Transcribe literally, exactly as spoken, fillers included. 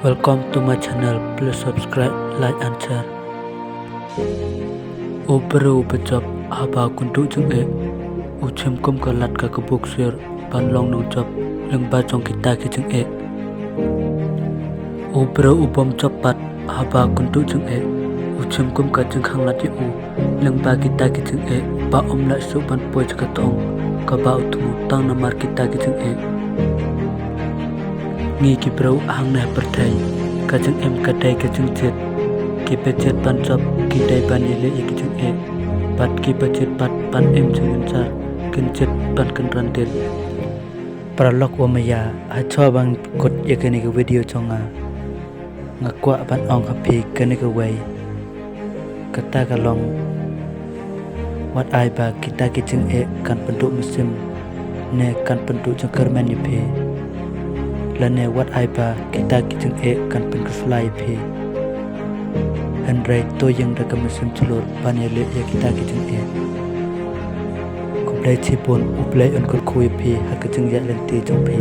Welcome to my channel. Please subscribe, like and share. U briew uba jop haba u kynduh jingeh, u shim kum ka lad ka ka buksiar ban long nongjop lyngba jong kita ki jingeh. U briew u bym jop pat haba u kynduh jingeh, u shim kum ka jingkhanglad ïa u lyngba kita ki jingeh, ba um lah shuh ban poi sha ka thong kaba u thmu tang namar kita ki jingeh. Ngi ki briew hangne ha pyrthei, ka jingim ka dei ka jingjied. Kiba jied ban jop ki dei ban ïaleh ïa ki jingeh, bad kiba jied pat ban im jingïainjur kin jied ban kynran dien. Paralok wa maya, ha shuwa ban kut ïa kane ka video jong nga, nga kwah ban ong ha phi kane kawei. Kata ka long, wat ai ba kita ki jingeh kan pynduh mynsiem ne kan pynduh jingkyrmen ïa phi, lane wat ai ba kita ki jingeh kan pynkhuslai ïa phi. Hynrei to ïeng da ka mynsiem shlur ban ïaleh ïa kita ki jingeh. Khublei shibun, U Blei un kyrkhu ïa phi ha ka jingïaid lynti jong phi.